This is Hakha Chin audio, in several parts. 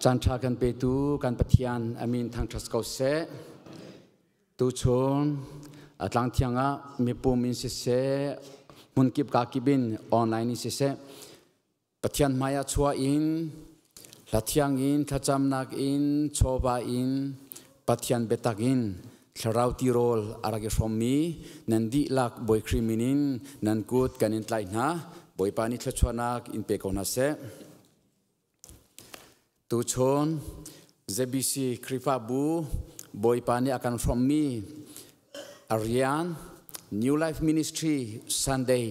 Caan ṭha kan petu kan Pathian a min thangṭhat ko seh. Tuchun a tlang thiang ah mipum in siseh, hmunkip kakip in online in siseh, Pathian hmai ah chuah in hla thiang in thlacamnak in chawva in Pathian biatak in thlarau tirawl a rak i hrawmmi nan dihlak Bawi Khrih min in nan kut kan in tlaih hna. Bawipa nih thluachuahnak in pe ko hna seh. Tuchun ZBC Khrihfabu Bawipa nih a kan hrawmmi a rian New Life Ministry Sunday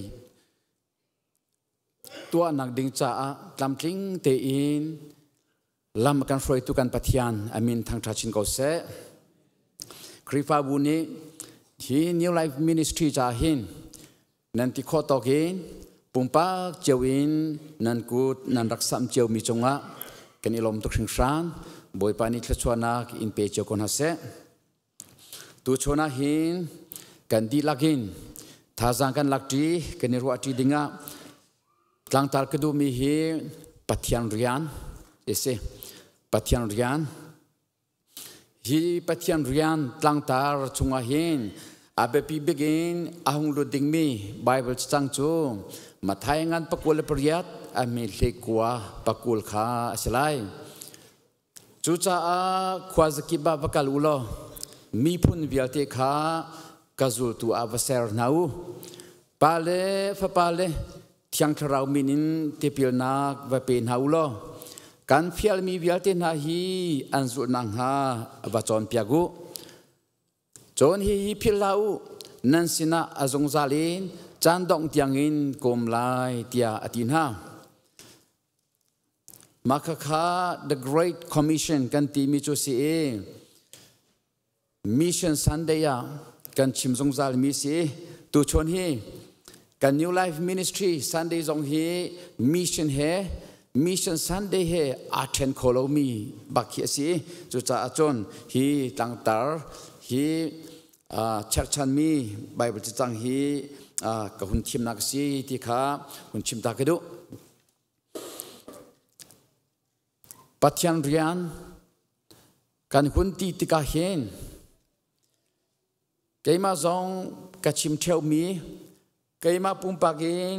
tuahnak ding caah tlamtling tein lam a kan hruaitu kan Pathian a min thangṭha chin ko seh. Khrihfabu nih hi New Life Ministry caah hin Nan ti khawh tawk in pumpak cio in nan kut nan rak samh ciomi cungah kan i lawm tuk hringhran. Bawipa nih thluachuahnak in pe cio ko hna seh. Tuchun ah hin kan dihlak in thazaang kan lakṭi, kan i ruahṭi dingah tlangtar ka duhmi hi Pathian rian a si. Pathian rian Hi Pathian rian tlangtar chungah hin a biapi bik in a hung lut dingmi Baibal cacang cu Matthai ngan 28 a mi hlei kua pakul kha a si lai. Cucaah khuazakip ah va kal u law miphun vialte kha ka zultu ah va ser hna u. Pa le Fapa le Thiang Thlarau min in tipilnak va pe hna u law kan fialmi vialte hna hi an zulh nakhnga va cawnpiak u. Cun hihi philh hlah u, nan sinah a zungzal in caan dongh tiangin ka um lai, tiah a ti hna. Mah khakha The Great Commission kan timi cu si i Mission Sunday ah kan chim zungzal mi si. Tuchun hi kan New Life Ministry Sunday zong hi mission he Mission Sunday he aa ṭhen kho lomi bak hi a si. Cucaah cun hi tlangtar hi cherhchanmi Bible cacang hi ka hun thimnak a si ti kha hun chim ta ka duh. Pathian rian kan hun ti tikah hin keimah zong ka chim ṭheumi keimah pumpak in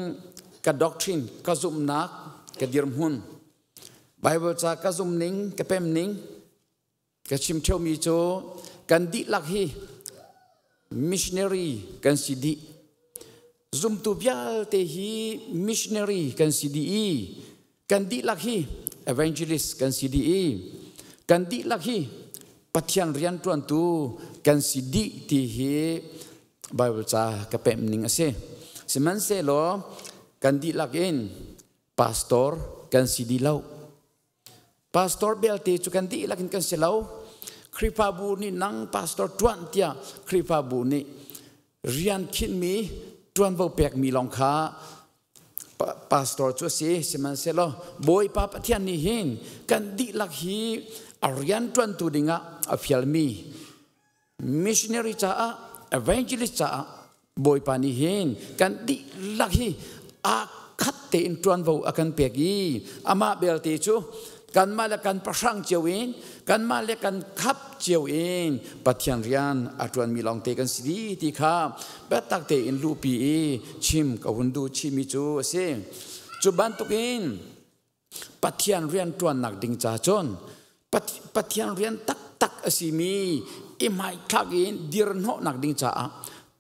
ka doctrine ka zumhnak ka dirhmun Bible ca ka zumning ka pemning ka chim ṭheumi cu kan dihlak hi missionary kan si dih. Zumtu vialte hi missionary kan si dih i kan dihlak hi evangelist kan si dih i kan dihlak hi Pathian rianṭuantu kan si dih ti hi Bible ca ka pemh ning a si. Sihmanhsehlaw kan dihlak in pastor kan si dih lo. Pastor belte cu kan dihlak in kan si lo. Khrihfabu nih nang pastor ṭuan tiah Khrihfabu nih rian khinhmi ṭuanvo pekmi lawng kha pastor cu a si. Sihmanhsehlaw Bawipa Pathian nih hin kan dihlak hi a rian ṭuantu dingah a fialmi missionary caah, evangelist caah Bawipa nih hin kan dihlak hi aa khat tein ṭuanvo a kan pek i amah belte cu kanmah le kan pahrang cio in, kanmah le kan khap cio in Pathian rian a ṭuanmi lawngte kan si dih ti kha biatak tein luhpi i chim ka hun duh chihmi cu a si. Cu bantukin Pathian rian ṭuannak ding ca cun Pathian rian taktak a simi i hmaithlak in dirhnawhnak ding caah,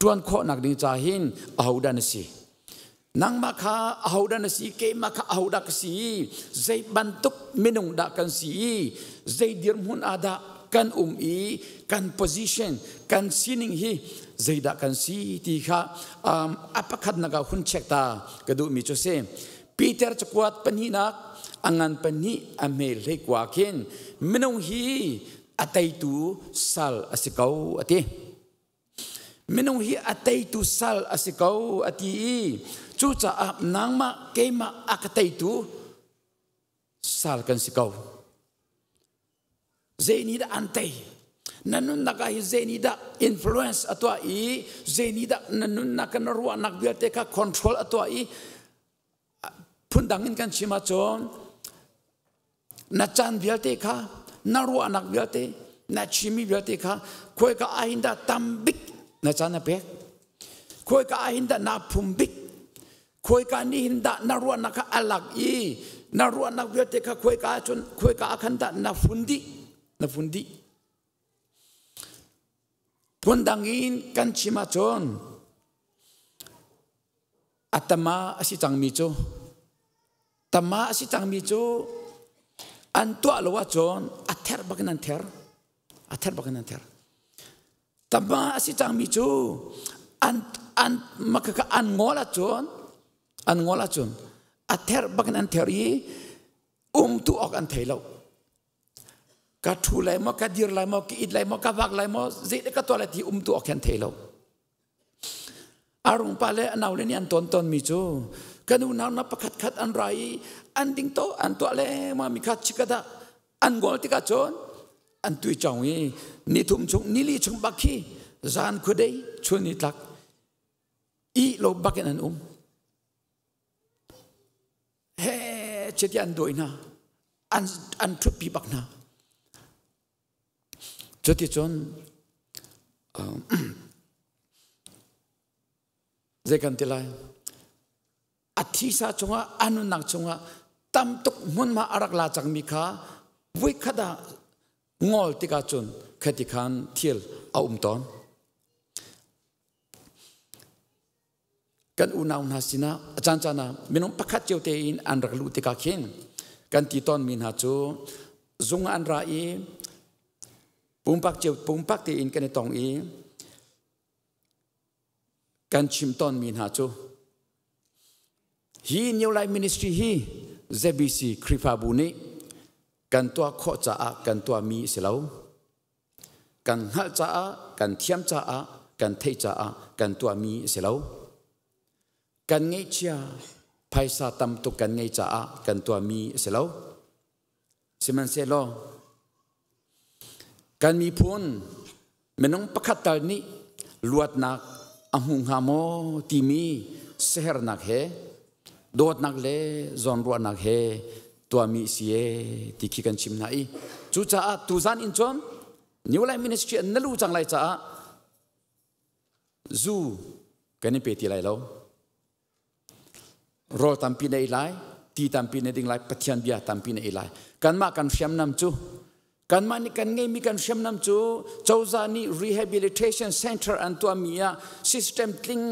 ṭuan khawhnak ding ca hin ahodah na si? Nangmah kha ahodah na si? Keimah kha ahodah ka si? Zei bantuk minung dah kan si i zei dirhmun ah dah kan um i kan position, kan sining hi zeidah kan si ti kha a pakhatnak ah hun check ta ka duhmi cu si. Peter cakuat pahnihnak a ngan pahnih a hme 19 khin minung hi a teitu sal a si ko a ti. Minung hi a teitu sal a si ko a ti i cucaah nangmah keimah a ka teitu sal kan si ko. Zei nih dah an tei? Na nunnak ah hi zei nih dah influence a tuah i zei nih dah na nunnak na ruahnak vialte kha control a tuah i phundang in kan chim ahcun? Na caan vialte kha, na ruahnak vialte, na chimmi vialte kha khuaika ah hin dah tam bik na caan na pek? Khuaika ah hin dah naa phum bik? Khuaika nih hin dah na ruahnak kha a lak i na ruahnak vialte kha khuaika ah cun khuaika ah khan dah na fun dih? Na fun dih. Phundang in kan chim ahcun a tama a si cangmi cu tama a si cangmi cu an tuah lo ahcun a ther bak in an ther a ther bak in an ther tama a si cangmi cu an an makaka an ngol ahcun an ngol ahcun a ther bak in an ther i umtu awk an thei lo. Ka ṭhu lai maw, ka dir lai maw, ka it lai maw, ka vak lai maw, zei ka tuah lai ti um tu awk khan thei lo. Arung pa le anau le nih an tawn tawnmi cu kan unau na pakhat khat an ra i an ding to an tuah le ma mi kha chikada an ngol tikah cun an tui chong i ni thum chung ni li chung bak khi zan khuadei chun ni tlak i lo bakin an um. He chiti an dawi hna, an ṭhutpi bak hna. Cuticun zei kan ti lai, a thisa cungah a nunnak cungah tam tuk hmunhma a rak la cangmi kha voikhat ah ngol tikah cun khati khan thil a um tawn. Kan unau hna sinah a caancaan ah minung pakhat cio tein an rak luh tikah khin kan ti tawnmi hna cu zung ah an ra i pumpak cio pumpak tein kan i tong i kan chim tawnmi hna cu hi New Life Ministry hi ZBC Khrihfabu nih kan tuah khawh caah kan tuahmi a si lo. Kan hngalh caah, kan thiam caah, kan theih caah kan tuahmi a si lo. Kan ngeihchia phaisa tam tuk kan ngei caah kan tuahmi a si lo. Sihmanhsehlaw kan miphun minung pakhat tal nih luatnak a hmu hnga maw timi siaherhnak he dawtnak le zawnruahnak he tuahmi si e ti khi kan chim hna i cucaah tuzan in cun New Life Ministry an na lu cang lai caah zu kan i pe ti lai lo, rawl tampi na ei lai, ti tampi na ding lai, Pathian bia tampi na ei lai. Kanmah kan hriamnam cu, kanmah nih kan ngeimi kan hriamnam cu cozah nih rehabilitation center an tuahmi ah system tling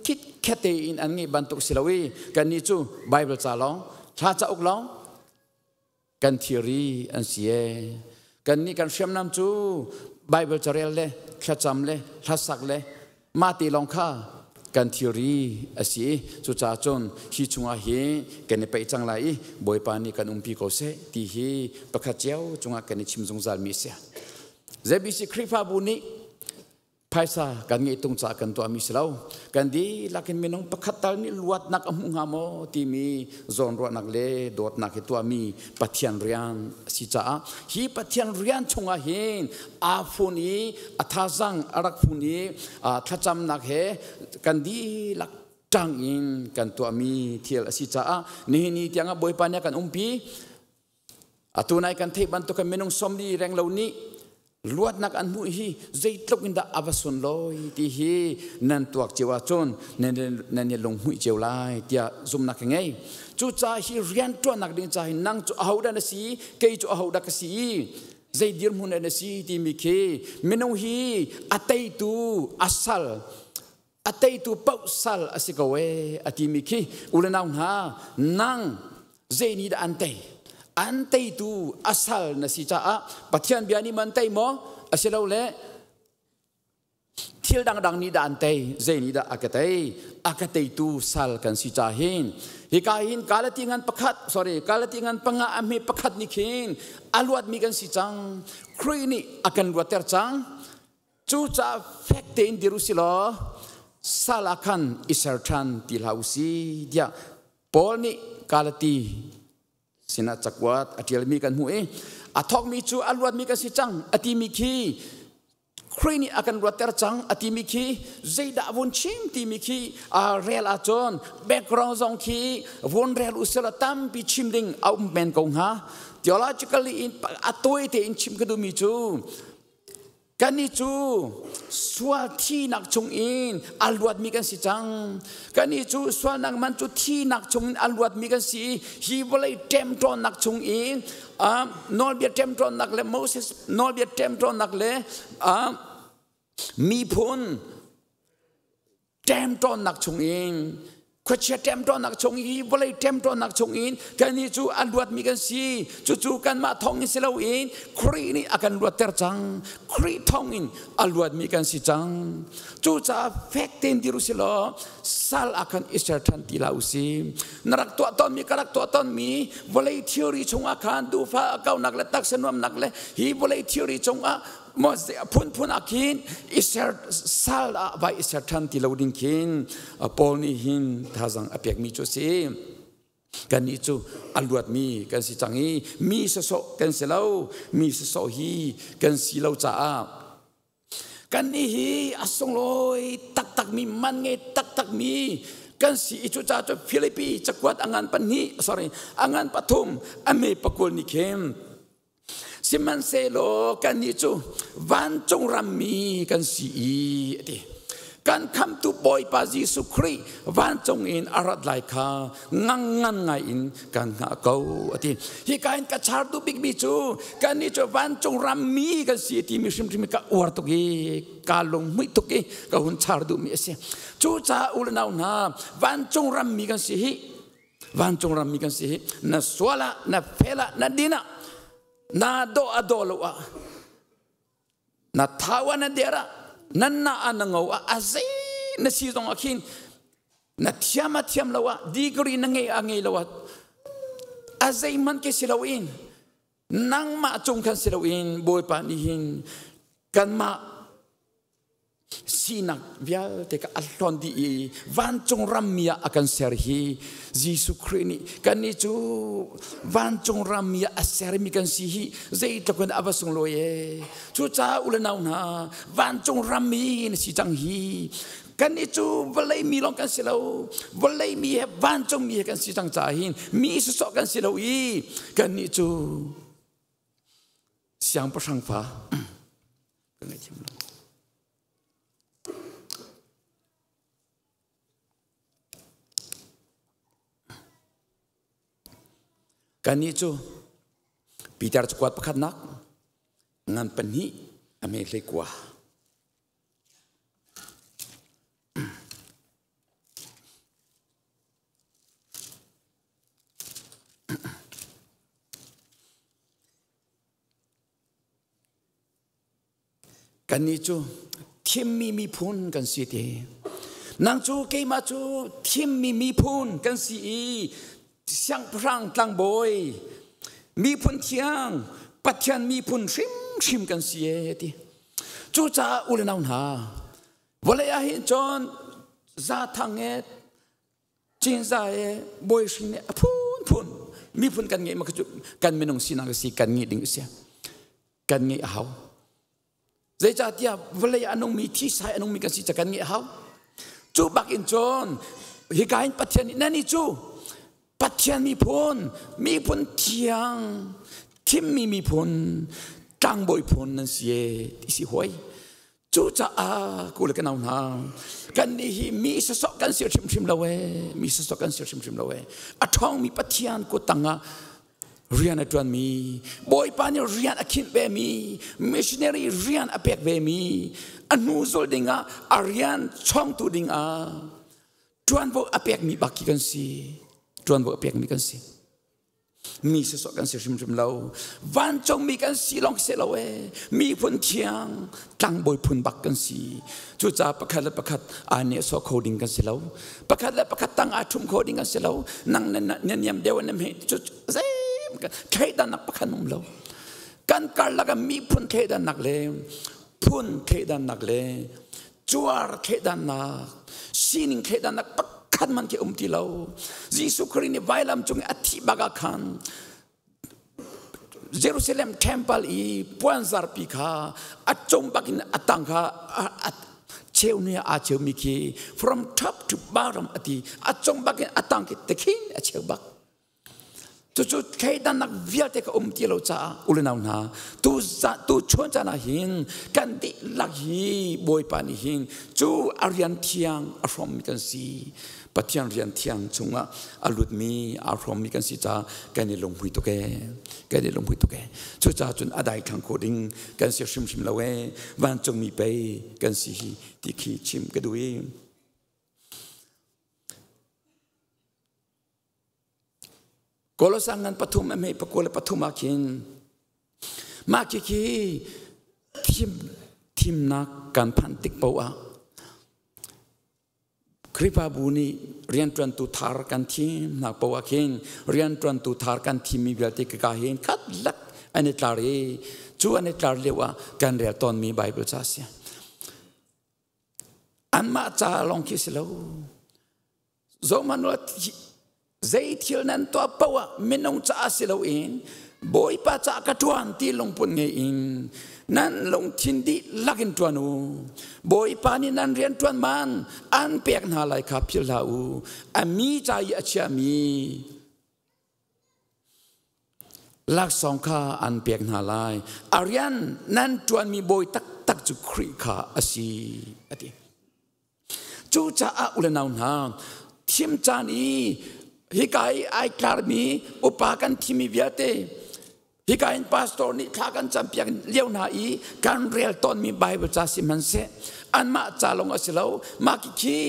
khit khet tein an ngeih bantuk si lo i kannih cu Bible ca lawng, hla cauk lawng kan theory an si e. Kannih kan hriamnam cu Bible carel le thlacam le hlasak le mah te lawng kha kan theory a si i cucaah cun hi chungah hi kan i peih cang lai i Bawipa nih kan umpi ko seh ti hi pakhat cio cungah kan i chim zungzal mi a si. ZBC Khrihfabu nih phaisa kan ngeih tung caah kan tuahmi si lo. Kan dihlak in minung pakhat tal nih luatnak a hmuh hnga maw timi zawnruahnak le dawtnak hi tuahmi Pathian rian a si caah hi Pathian rian chungah hin aa fun i a thazang a rak fun i thlacamnak he kan dihlak ṭang in kan tuahmi thil a si caah nihin ni tiangah Bawipa nih a kan umpi. Atu nai kan theih bantuk minung 40 reng lo nih luatnak an hmuh hi zeitluk in dah a va sunlawi ti hi nan tuak cio ahcun nan i lunghmuih cio lai tiah zumhnak ka ngei. Cucaah hi rianṭuannak ding ca hi nang cu ahodah na si, kei cu ahodah ka si i zei dirhmun na si timi khi minung hi a teitu a sal a teitu paoh sal a si ko ee a timi khi u le nau hna, nang zei nih dah an tei? An teitu a sal na si caah Pathian bia nih man tei maw, asilole thil dangdang nih dah an tei? Zei nih dah a ka tei? A ka teitu sal kan si ca hin hika hin Galati ngan pakhat, sorry, Galati ngan panga a hme pakhat nih khin a luatmi kan si cang. Khrih nih a kan luatter cang. Cucaah fek tein dir u si law sal ah khan i ser ṭhan ti hlah u si tiah Paul nih Galati sinah cakuat a ṭialmi kan hmuh i a thawkmi cu a luatmi kan si cang a timi khi Khrih nih a kan ruatter cang a timi khi zeidah vun chim timi khi rel ahcun background zong khi vun rel usila tampi chim ding a um men ko hnga. Theologically in a tawi tein chim ka duhmi cu Kannih cu sual thinak chungin a luatmi kan si cang. Kannih cu sualnak man cu thinak chungin a luatmi kan si i hi vawlei ṭemṭawnnak chungin nawlbia ṭemṭawnnak le Moses nawlbia ṭemṭawnnak le miphun ṭemṭawnnak chungin khuachia ṭemṭawnnak chung i vawlei ṭemṭawnnak chungin kannih cu a luatmi kan si. Cucu kanmah thawngin si loin Khrih nih a kan luatter cang. Khrih thawngin a luatmi kan si cang. Cucaah fek tein dir usih law sal ah khan i ser ṭhan ti hlah usih. Na rak tuah tawnmi ka rak tuah tawnmi vawlei thilri chungah khan duhfah a kaunak le taksa nuamnak le hi vawlei thilri chungah Moses a phunphun ah khin iser sal ah vai iser ṭhan ti lo ding khin Paul nih hin thazang a pekmi cu a si. Kannih cu a luatmi kan si cang i mi sawsawh kan si lo, mi sawsawh hi kan si lo caah kannih hi a sunglawi taktakmi man ngei taktakmi kan si i cucaah cu Filipi cakuat a ngan pahnih sorry a ngan pathum a me pakul nih khin Sihmanhsehlaw kannih cu vancung rammi kan si i a ti. Kan khamtu Bawipa Jesuh Khrih vancung in a rat lai kha ngangngan ngai in kan hngah ko a ti. Hika in ka char duh bikmi cu kannih cu vancung rammi kan si timi hrimhrim ka uar tuk i ka lunghmuih tuk i ka hun char duhmi a si. Cucaah u le nau hna vancung rammi kan si hi Vancung rammi kan si hi na sual ah na fel ah na din ah na dawh a dawh lo ah na thau ah na der ah na na ah na ngo ah a zei na si zong ah khin na thiam a thiam lo ah degree na ngei a ngei lo ah a zei hmanh ke si lo in nangmah cung khan si lo in Bawipa nih hin kanmah Sinak vialte ka a hlon dih i vancung rammi ah a kan ser hi Jesuh Khrih nih kannih cu vancung rammi ah a sermi kan si hi zeitluk in a va sunglawi e. Cucaah u le nau hna vancung rammi na si cang hi kannih cu vawlei mi lawng kan si lo vawlei mi he vancung mi he kan si cang caah hin mi sawsawh kan si lo i kannih cu siangpahrang fa ka ngaihthiam lo. Kannih cu Peter cakuat pakhatnak ngan pahnih a me hlei kua. Kannih cu thimmi miphun kan si ti. Nang cu keimah cu thimmi miphun kan si i siangpahrang tlangbawi miphun thiang Pathian miphun hrimhrim kan si e ti. Cucaah u le nau hna, vawlei ah hin cun zathang e Cinza e bawi hring nih a phunphun miphun kan ngeih ma cu kan minung sinak a si kan ngeih ding a si kan ngeih a hau. Zeicahtiah vawlei a nungmi thisai a nungmi kan si ca kan ngeih a hau. Cu bak in cun hika hin Pathian nih nani cu Pathian miphun miphun thiang thimmi miphun tlangbawi phun nan si e ti si hoi. Cucaah ku le ka nau hna, kannih hi mi sasawh kan si hrimhrim lo ee, mi sasawh kan si hrimhrim lo ee. A ṭhawngmi Pathian kut tangah rian a ṭuanmi, Bawipa nih rian a khinh vemi, missionary rian a pek vemi, a hnu zul dingah a rian chawngtu dingah ṭuanvo a pekmi bak khi kan si. Ṭuanvo a pekmi kan si. Mi sawsawh kan si hrimhrim lo. Vancungmi kan si lawng si lo ee. Miphun thiang, tlangbawi phun bak kan si. Cucaah pakhat le pakhat aa nehsawh kho ding kan si lo. Pakhat le pakhat tang aa ṭhum kho ding kan si lo. Nang na niam deuh na hme cu zei thleidannak pakhat um lo. Kan karlak ah miphun thleidannak le phun thleidannak le cuar thleidannak sining thleidannak pakhat man khi um ti lo. Jesuh Khrih nih vailam cung i a thih bak ah khan Jerusalem temple i puanzarpi kha a cung bakin a tang kha a cheu ni aa cheumi khi from top to bottom a ti a cung bakin a tang khi tikhin a cheu bak. Cucu thleidannak vialte ka um ti lo caah ulenau hna tu tu chuan caan ah hin kan dihlak hi Bawipa nih hin cu a rian thiang a hrawmmi kan si. Pathian rian thiang chungah a lutmi aa hrawmmi kan si caah kan i lunghmui tuk ee kan i lunghmui tuk ee. Cucaah cun a daithlang khawh ding kan si hrimhrim lo ee. Vancungmi pei kan si hi ti khi chim ka duh i Kolosa ngan pathum a mei pakua le pathum ah khin mah khi thim thimnak kan phanh tik paoh ah Khrihfabu nih rianṭuantu thar kan thimnak paoh ah khin rianṭuantu thar kan thimmi vialte ka hin khat lak an i tlar i cu an i tlar lio ah kan rel tawnmi Bible ca a si. Anmah ca lawng khi si lo. Zohhmanh u, zei thil nan tuah paoh ah minung caah si loin Bawipa caah ka ṭuan ti lungput ngei in nan lungthin dihlak in ṭuan u. Bawipa nih nan rian ṭuan man an pek hna lai kha philh hlah u. A mi ca i a chiahmi laksawng kha an pek hna lai. A rian nan ṭuanmi bawi taktak cu Khrih kha a si, a ti. Cucaah u le nau hna, thim caan i hika i ai tlarmi upa kan thimi vialte hika in pastor nih thla kan campiak lio hna i kan rel tawnmi Bible ca si hmanhseh anmah ca lawng a si lo. Mah khi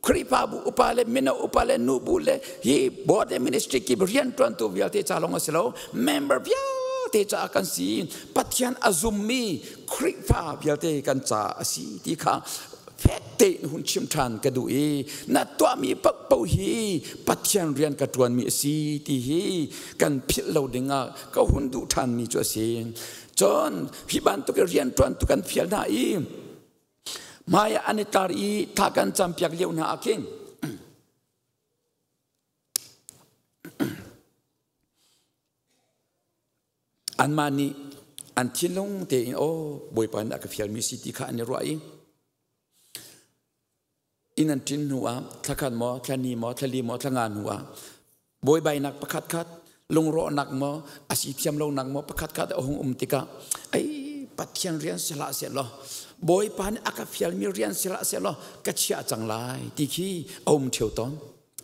Khrihfabu upa le mino upa le nubu le hi board le ministry kip rianṭuantu vialte ca lawng a si lo. Member vialte caah kan si. Pathian a zummi Khrihfa vialte kan ca a si ti kha fek tein hun chim ṭhan ka duh i na tuahmi paohpaoh hi Pathian rian ka ṭuanmi a si ti hi kan philh lo dingah ka hun duh ṭhanmi cu a si. Cun hi bantuk rian ṭuantu kan fial hna i hmai ah an i tlar i thla kan campiak lio hna ah khin Anmah nih an thinlung tein aw Bawipa nih a ka fialmi si ti kha an i ruah i inn an ṭin hnu ah thlakhat maw thlani maw thlali maw thlanga hnu ah buaibainak pakhat khat lungrawhnak maw a si thiam lonak maw pakhat khat a hung um tikah ei Pathian rian si hlah seh law Bawipa nih a ka fialmi rian si hlah seh law ka chiah cang lai ti khi a um ṭheo tawn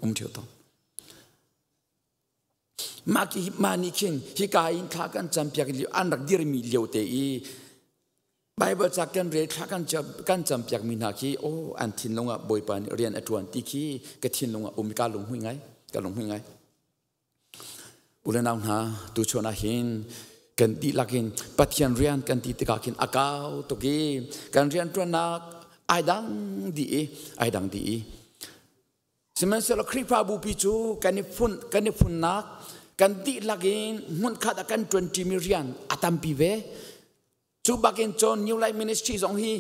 um ṭheo tawn. Mah mah nih khin hika in thla kan campiak lio an rak dirmi lio te i Bible ca kan rel thla kan kan campiak mi hna khi aw an thinlung ah Bawipa nih rian a ṭuan ti khi ka thinlung ah um ka lunghmui ngai ka lunghmui ngai. U le nau hna tu chuan ah hin kan dihlak in Pathian rian kan ti tikah khin a kau tuk i kan rian ṭuannak ai dang dih i ai dang dih i Sihmanhsehlaw Khrihfabu pi cu kan i fun kan i funnak kan dihlak in hmunkhat ah kan ṭuanṭimi rian a tampi ve. Cu bakin cun New Life Ministry zong hi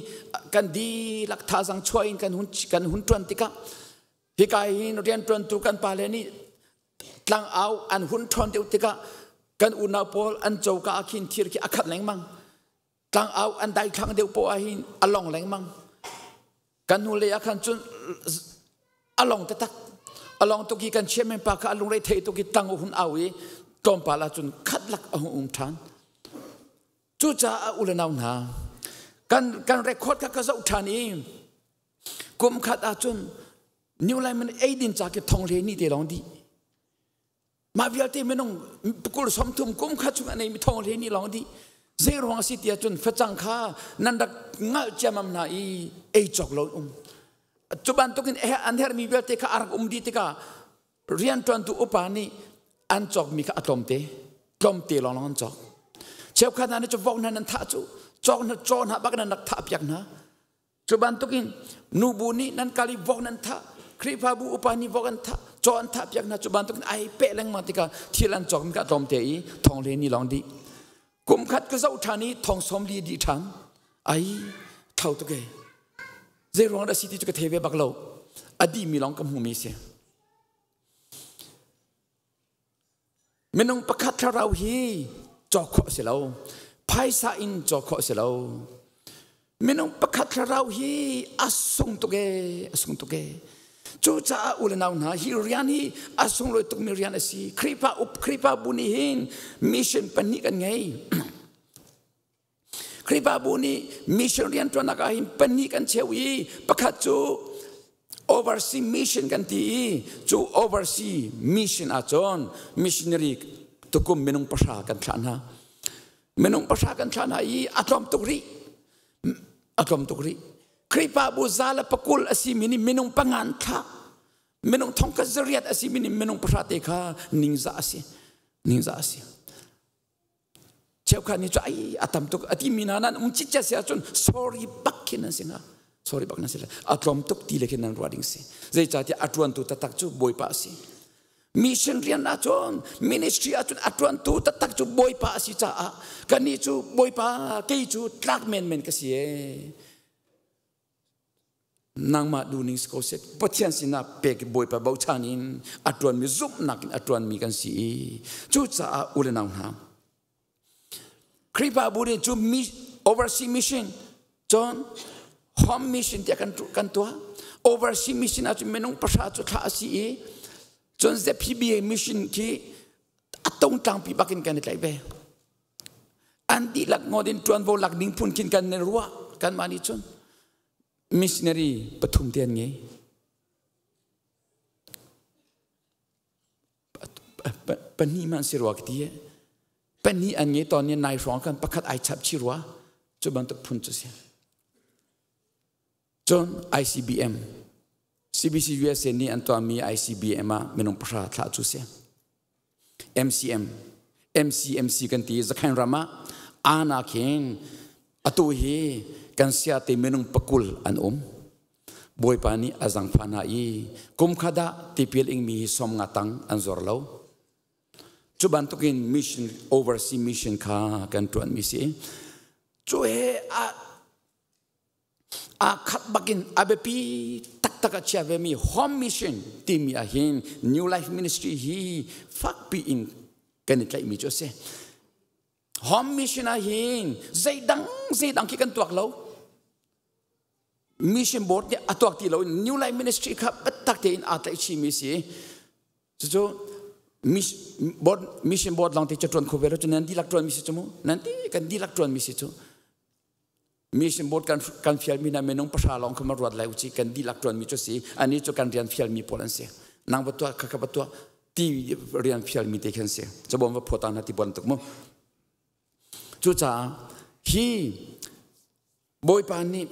kan dihlak thazaang chuah in kan hun kan hun ṭuan tikah hika hin rianṭuantu kan pale nih tlangau an hun ṭhawn deuh tikah kan unau pawl an coka ah khin thir khi a khat lengmang. Tlangau an daithlang deuh poah ah hin a long lengmang. Kan hnu lei ah khan cun a long taktak. A long tuk i kan chairman pa kha a lungre thei tuk i tlang hun au i tlawmpal ah cun khat lak a hung um ṭhan. Cucaah u le nau hna, kan kan record kha ka zoh ṭhan i kum khat ah cun New Life eidin ca ki thong hle ni te lawng dih. Mah vialte minung kul 30 kum kha chung a neimi thong hle ni lawng dih. Zei ruang a si tiah cun facang kha nan rak ngalh ciamam hna i ei cawk lo um. Cu bantukin an herhmi vialte kha a rak um dih tikah rianṭuantu upa nih an cawkmi kha a tlawmte, tlawmte lawnglawng an cawk. Cheukhat hna nih cu vok hna nan thah cu cawk hna caw hna bak nan rak thah piak hna. Cu bantukin nubu nih nan kal i vok nan thah, Khrihfabu upa nih vok an thah, caw an thah piak hna. Cu bantukin ai peh lengmang tikah thil an cawk ka tlawmte i thong le ni lawng dih. Kum khat ka zoh ṭhan i thong 40 dih ṭhan. Ai thau tuk e. Zei ruang dah si ti cu ka thei ve bak lo. A dihmi lawng ka hmumi si. Minung pakhat thlarau hi Cawk khawh si lo. Phaisa in cawk khawh si lo. Minung pakhat thlarau hi a sung tuk ee, a sung tuk ee. Cucaah u le nau hna, hi rian hi a sunglawi tukmi rian a si. Khrihfa up Khrihfabu nih hin mission pahnih kan ngei. Khrihfabu nih mission rian ṭuannak ah hin pahnih kan cheu i pakhat cu overseas mission kan ti i cu overseas mission ahcun missionary tukum minung pahra kan thlah hna. Minung pahra kan thlah hna i a tlawm tuk rih. A tlawm tuk rih. Khrihfabu za le pakul a simi nih minung pangan thlah. Minung thongkhat zariat a simi nih minung pahra te kha ningzah a si. Ningzah a si. Cheukhat nih cu ai a tam tuk a timi hna nan um citcia si ahcun sorry bak khin nan si hnga. Sorry bak nan si lai. A tlawm tuk ti le khin nan ruah ding si. Zeicahtiah a ṭuantu taktak cu Bawipa a si. Mission rian ahcun ministry ahcun a ṭuantu taktak cu Bawipa a si caah kannih cu Bawipa kei cu tlak menmen ka si ee. Nangmah duhning si ko seh. Pathian sinah pek Bawipa bochan in a ṭuanmi zumhnak in a ṭuanmi kan si i cucaah u le nau hna Khrihfabu nih cu overseas mission cun home mission tiah kan kan tuah. Overseas mission ahcun minung pahra cu thlah a si i cun ZPBA mission khi a tongtlangpi bakin kan i tlaih ve. An dihlak ngawt in ṭuanvo lak ding phun khin kan i ruah kanmah nih cun missionary pathum te an ngei. Pahnih man si rua ka ti e. Pahnih an ngei tawn i nai hrawng kan pakhat ai chap chi rua cu bantuk phun cu si. Cun ICBM CBC USA nih an tuahmi ICBM ah minung pahra thlah cu si. MCM MCMC kan ti Zakhain ram ah ana khin atu hi kan sia te minung pakul an um. Bawipa nih a zangfah hna i kum khat ah tipil ingmi hi som nga tang an zor lo. Cu bantukin mission overseas mission kha kan ṭuanmi si. Cu he a aa khat bakin a biapi taktak a chia vemi home mission timi ah hin New Life Ministry hi fakpi in kan i tlaihmi cu a si. Home mission ah hin zeidang zeidang khi kan tuak lo. Mission board nih a tuak ti lo in New Life Ministry kha biatak tein aa tlaih chihmi si. Cucu board mission board lawng te cu ṭuan kho ve lo cu nan dihlak ṭuanmi si cu mu. Nan ti kan dihlak ṭuanmi si cu. Mission board kan kan fialmi hna minung pahra lawng kha ma ruat lai uci kan dihlak ṭuanmi cu si ani cu kan rian fialmi pawl an si nang va tuah kha kha va tuah ti rian fialmi te khan si cabawm va phawta hna ti bantuk mu cucaah hi Bawipa nih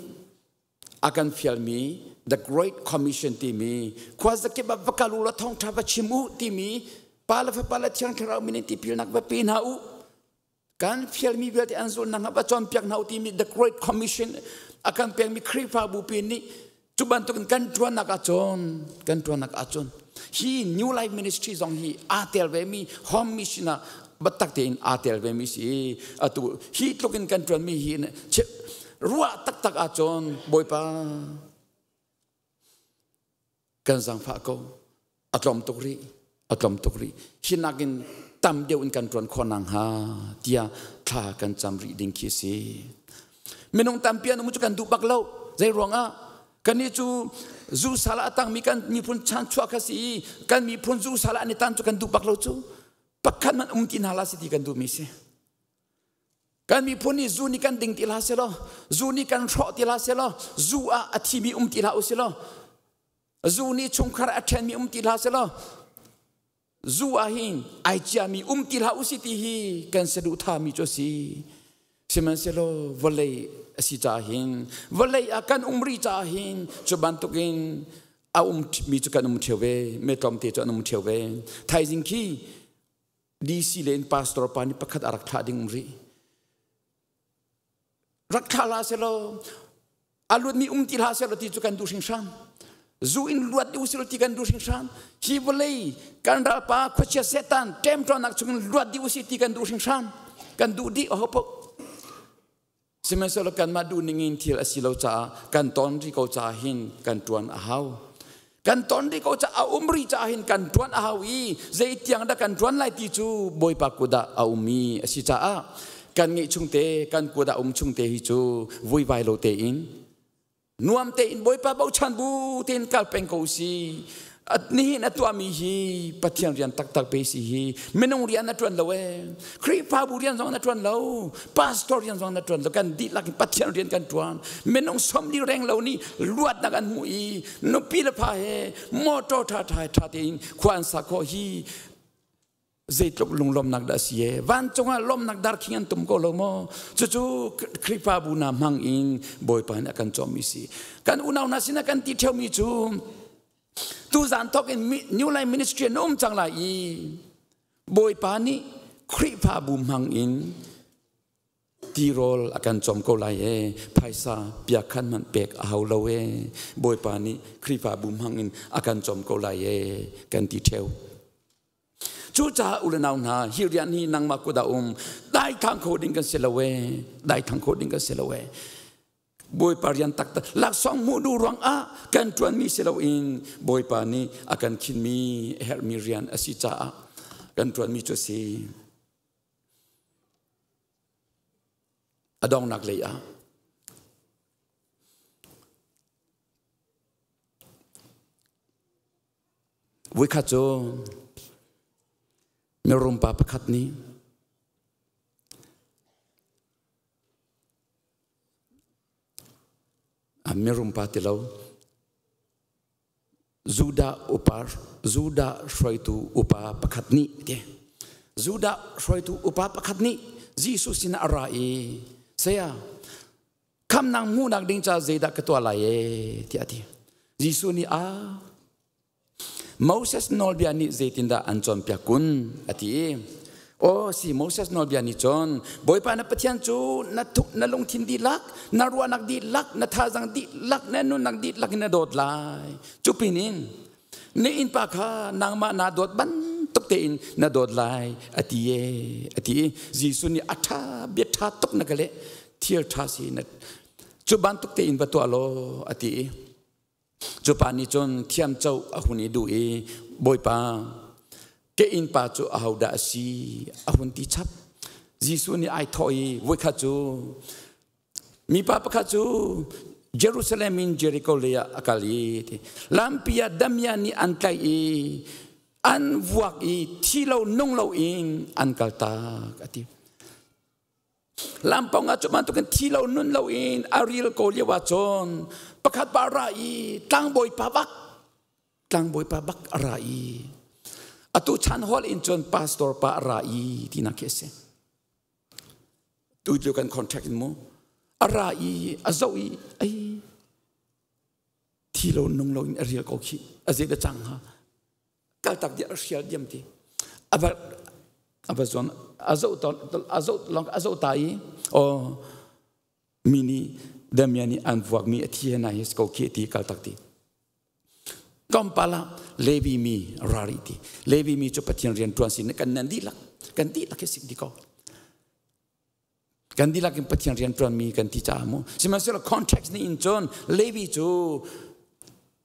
a kan fialmi the great commission timi khuazakip ah va kal u law thawngṭha va chim u timi pa le fapa le thiang thlarau min in tipilnak va pe hna u Kan fialmi vialte an zulh nakhnga va cawnpiak hna u timi The Great Commission a kan pekmi Khrihfabu pi nih cu bantukin kan ṭuannak ahcun kan ṭuannak ahcun hi New Life Ministry zong hi aa tel vemi home mission ah biatak tein aa tel vemi si atu hi tluk in kan ṭuanmi hi ruah taktak ahcun Bawipa kan zaangfah ko a tlawm tuk rih a tlawm tuk rih hi nakin tam deuh in kan ṭuan khawh nakhnga tiah thla kan cam rih ding khi si minung tampi an um cu kan duh bak lo zei ruangah kannih cu zu sal a tangmi kan miphun chan chuah kha si i kan miphun zu sal an i tan cu kan duh bak lo cu pakhat man um ti hna la si ti kan duhmi si Kan miphun nih zu nih kan ding ti hlah selaw, zu nih kan hrawh ti hlah selaw, zu ah a thimi um ti hlah u silaw, zu nih chungkhar a ṭhenmi um ti hlah selaw, zu ah hin ai ciami um ti hlah u si ti hi kan saduhthahmi cu a si. Sihmanhsehlaw vawlei a si caah hin, vawlei ah kan um rih caah hin cu bantukin a um mi cu kan um ṭheo ve, mi tlawmte cu an um ṭheo ve. Thaizing khi DC le in pastor pa nih pakhat a rak thlah ding um rih. Rak thlah la selaw a luatmi um ti hlah selaw ti cu kan duh hringhran. Zu in luat u selaw ti kan duh hringhran. Hi vawlei kan ralpa khuachia Satan ṭemṭawnak chungin luat dih usih ti kan duh hringhran. Kan duh dih aho paoh. Sihmanhsehlaw kanmah duh ning in thil a si lo caah kan ton rih ko caah hin kan ṭuan a hau. Kan ton rih ko ca a um rih caah hin kan ṭuan a hau i zeitiang dah kan ṭuan lai ti cu Bawipa kut ah a ummi a si caah kan ngeih chung te kan kut ah um chung te hi cu vuivai lo tein nuam tein Bawipa bochan bu tein kal peng ko si. Nihin a tuahmi hi Pathian rian taktak pe si hi minung rian na ṭuan lo ee. Khrihfabu rian zong na ṭuan lo, pastor rian zong na ṭuan lo. Kan dihlak in Pathian rian kan ṭuan. Minung 40 reng lo nih luatnak an hmuh i nupi le fa he motor ṭha ṭha ṭha tein khua an sa khawh hi zeitluk lunglawmnak dah si e. Vancung ah lawmnak darkhing an tum ko lo maw? Cucu Khrihfabu hna hmang in Bawipa nih a kan cawmmi si. Kan unau hna sinah kan ti ṭheumi cu tuzan thawk in New Life Ministry an um cang lai i Bawipa nih Khrihfabu hmang in tirawl a kan cawm ko lai e. Phaisa piakhan hmanh pek a hau lo e. Bawipa nih Khrihfabu hmang in a kan cawm ko lai e kan ti ṭheo. Cucaah u le nau hna, hi rian hi nangmah kut ah um. Dai thang kho ding kan si lo e. Dai thang kho ding kan si lo e. Bawipa rian taktak laksawng hmuh duh ruang ah kan ṭuanmi si loin Bawipa nih a kan khinmi a herhmi rian a si caah kan ṭuanmi cu a si. A dongnak lei ah Voikhat cu mirum pa pakhat nih mirum pa ti lo Judah upa Judah hruaitu upa pakhat nih ti Judah hruaitu upa pakhat nih Jesuh sinah a ra i saya khamnak hmuhnak ding ca zeidah ka tuah lai e tiah a ti. Jesuh nih a Moses nawlbia nih zeitindah an cawnpiak kun a ti i Aw si Moses nawlbia nih cun Bawipa na Pathian cu na thuk na lungthin dihlak na ruahnak dihlak na thazang dihlak na nunnak dihlak in na dawt lai cu pinin na innpa kha nangmah naa dawt bantuk tein na dawt lai a ti e a ti i Jesuh nih a ṭha bia ṭha tuk na ka leh thil ṭha si na cu bantuk tein va tuah law a ti i cu pa nih cun thiam co a hun i duh i Bawipa ke innpa cu ahodah a si a hun ti chap. Jesuh nih ai thawh i voikhat cu mipa pakhat cu Jerusalem in Jericho lei ah a kal i lampi ah damiah nih an tlaih i an vuak i thi lo nung lo in an kaltak a ti. Lampang ah cu bantukin thi lo nun lo in a ril ko lio ah cun pakhat pa ra i tlangbawi pa bak tlangbawi pa bak a ra i atu chan hall in cun pastor pa a ra i tinak khi a si. Tu cu kan contract in mu a ra i a zoh i ai thi lo nung lo in a rial ko khi a zei da cang ha kaltak dia a hrial diam ti ava ava zuan a zoh a zoh long a zoh ta i o mi nih Damian nih an vuak mi a thi he na hi ko khi ti kaltak ti tlawmpal ah Levi mi rari ti Levi mi cu Pathian rian tuan sin kan nan dihlak kan dihlak hi sik di ko kan dihlak in Pathian rian ṭuanmi kan ti caah mu sihmanhsehlaw context nih in cun Levi cu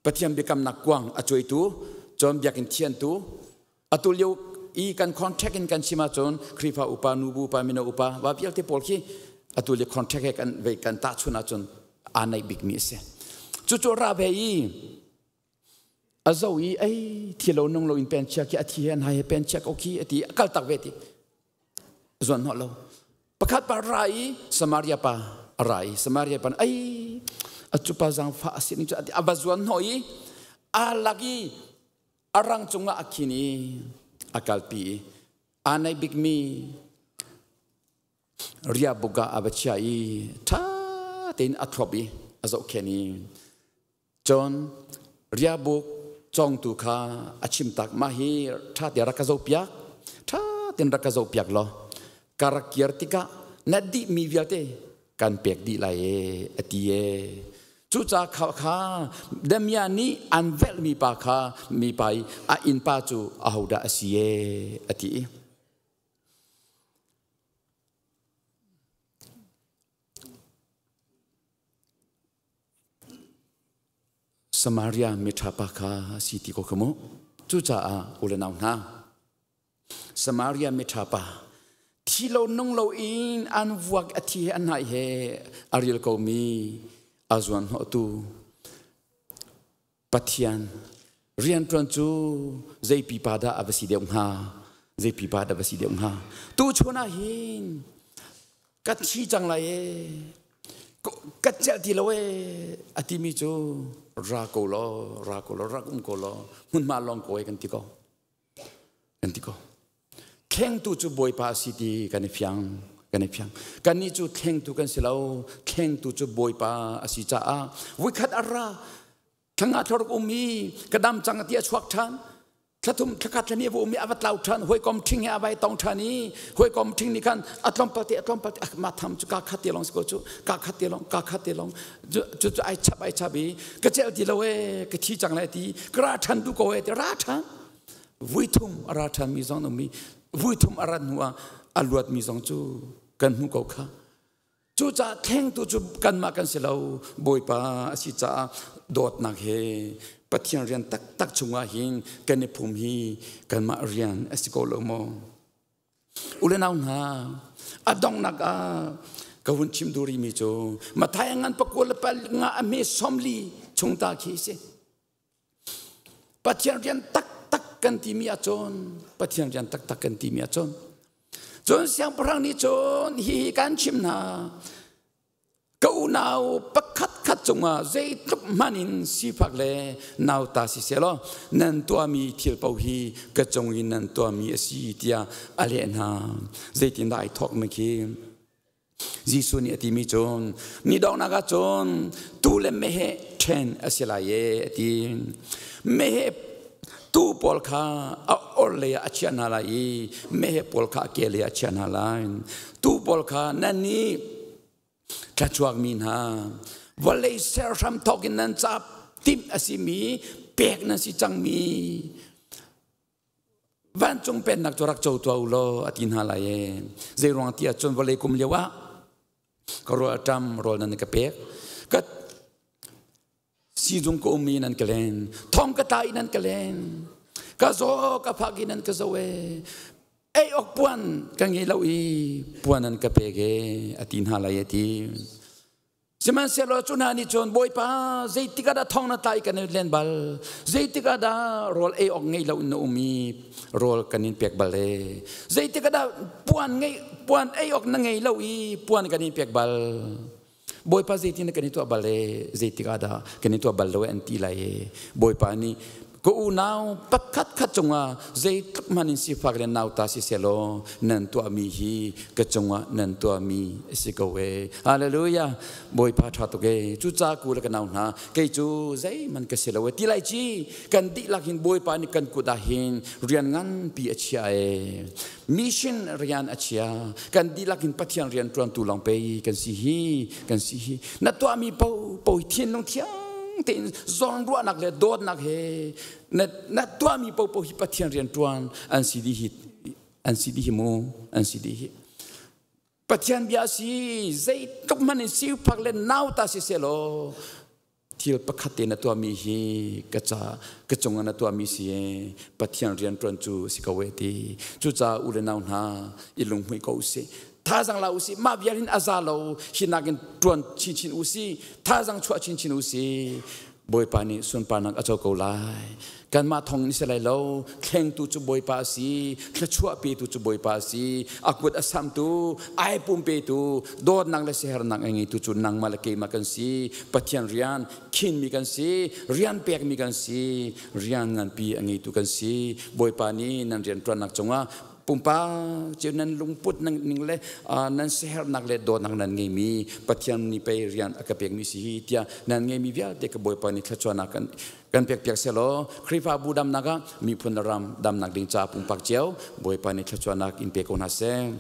Pathian biakamnak kuang a cuaitu cun biakinn thiantu atu lio i kan contact in kan chim ahcun Khrihfa upa nubu upa mino upa va vialte pawl khi atu lio contact he kan vei kan tahchun ahcun aa naih bikmi a si cucu ra ve i a zo i ei thi lo nung lo in pen chia khi a thi he an hai he pen chia ko khi a ti a kal tak ve ti zuan hnawh lo pakhat pa ra i Samaria pa a ra i Samaria pa ai a cu pa zaangfah a si ning cu a va zuan hnawh i a lak i a rang cungah a khin i a kalpi i aa naih bikmi riahbuk ah a va chia i ṭha tein a thlop i a zohkhenh i Cun riahbuk cawngtu kha a chimtak mah hi ṭha te rak ka zohpiak ṭha tein rak ka zohpiak law ka rak kir tikah na dihmi vialte kan pek dih lai e a ti e cucaah kha kha Damiah nih an velhmi pa kha mipa i a innpa cu ahodah a si e a ti i Samaria miṭha pa kha si ti ko kha mu. Cucaah u le nau hna, Samaria miṭha pa thi lo nung lo in an vuak a thi he an hnaih he a ril komi a zuan hnawhtu Pathian rianṭuan cu zei pipa dah a va si deuh hnga? Zei pipa dah va si deuh hnga? Tu chun ah hin ka thi cang lai e, ka celh ti lo e a timi cu ra ko law, ra ko law, rak um ko law, hmunhma lawng ko e kan ti ko. Kan ti ko. Thlengtu cu Bawipa a si ti kan i fiang. Kan i fiang. Kannih cu thlengtu kan si lo. Thlengtu cu Bawipa a si caah vuikhat a ra thlanga thloruk um i ka dam cang ti a chuak ṭhan. Thlathum thlakhat thlani a va um i a va tlau ṭhan. Hawikom ṭhing he a vai tong ṭhan i hawikom ṭhing nih khan a tlawmpal te a tlawmpal te ma tham cu ka khat te lawng si ko cu ka khat te lawng ka khat te lawng cu cu ai chap ai chap i ka celh ti lo e ka thi cang lai ti ka ra ṭhan duh ko e ti ra ṭhan. Vuithum a ra ṭhanmi zong an um i vuithum a rat hnu ah a luatmi zong cu kan hmuh ko kha. Cucaah thlengtu cu kanmah kan si lo, Bawipa a si caah dawtnak he Pathian rian taktak chungah hin kan i phum hi kanmah rian a si ko lo maw? U le nau hna, a donghnak ah ka hun chim duh rihmi cu Matthai ngan pakua le pal nga a hme 40 chung ta khi si. Pathian rian taktak kan timi ahcun Pathian rian taktak kan timi ahcun cun siangpahrang nih cun hihi kan chim hna, ka unau pakhat khat cungah zeitluk hmanh in sifak le nauta si selaw nan tuahmi thil paoh hi ka cung in nan tuahmi a si tiah a leh hna. Zeitindah ai thawk mi khi? Jesuh nih a timi cu ni donghnak ah cun tuu le meheh ṭhen a si lai e a ti. Meheh tuu pawl kha a orhlei ah a chiah hna lai i meheh pawl kha a kehlei ah a chiah hna lai. Tuu pawl kha nannih thluachuakmi hna, vawlei ser hram thawk in nan ca timh a simi pek nan si cangmi vancung pennak cu rak co tuah u law a ti hna lai e. Zei ruang ti ahcun vawlei kum lio ah ka rawl a ṭam, rawl nan ka pek, ka sizung ka um i nan ka len, thong ka tla i nan ka len, ka zaw ka phak i nan ka zo e, ei awk puan ka ngei lo i puan nan ka pek e a ti hna lai e ti. Sihmanhsehlaw cu hna nih cun, Bawipa, zeitik ah dah thong na tlai kan i len bal? Zeitik ah dah rawl ei awk ngei lo in na um i rawl kan in pek bal e? Zeitik ah dah puan ngei puan ei awk na ngei lo i puan kan in pek bal? Bawipa, zeitin kan i tuah bal e? Zeitik ah dah kan i tuah bal lo e an ti lai e. Bawipa nih, ka unau pakhat khat cungah zeitluk hmanh in sifak le nauta si selaw nan tuahmi hi ka cungah nan tuahmi a si ko e. Hallelujah! Bawipa ṭha tuk e. Cucaah ku le ka nau hna, kei cu zeihmanh ka si lo e ti lai ci kan dihlak hin Bawipa nih kan kut ah hin rian nganpi a chia e, mission rian a chia. Kan dihlak hin Pathian rian ṭuantu lawng pei kan si hi, kan si hi. Na tuahmi paoh thinlung thiang tein zawnruahnak le dawtnak he na, na tuahmi paohpaoh hi Pathian rian ṭuan an si dih hi, an si dih hi mu, an si dih hi. Pathian bia si, zeitluk hmanh in sifak le nauta si selaw thil pakhat te na tuahmi hi ka ca ka cungah na tuahmi si e, Pathian rian ṭuan cu si ko e ti. Cucaah u le nau hna, i lunghmuih ko usih, thazang la usih. Mah vial hin a za lo, hi nakin ṭuan chinchin usih, thazang chuah chinchin usih. Bawipa nih sunparnak a co ko lai. Kanmah thong in si lai lo. Thlengtu cu Bawipa a si, thluachuah petu cu Bawipa a si, a kut a samtu, ai pum petu, dawtnak le siaherhnak a ngeitu cu nangmah le keimah kan si. Pathian rian khinmi kan si, rian pekmi kan si, rian nganpi a ngeitu kan si. Bawipa nih nan rian ṭuannak cungah pumpak cio nan lungput ning le nan siaherhnak le dawtnak nan ngeimi, Pathian nih pei rian a ka pekmi si hi tiah nan ngeimi vialte ka Bawipa nih thluachuahnak kan pek piak selaw, Khrihfabu damnak ah, miphun le ram damnak ding ca pumpak cio Bawipa nih thluachuahnak in pe ko hna seh.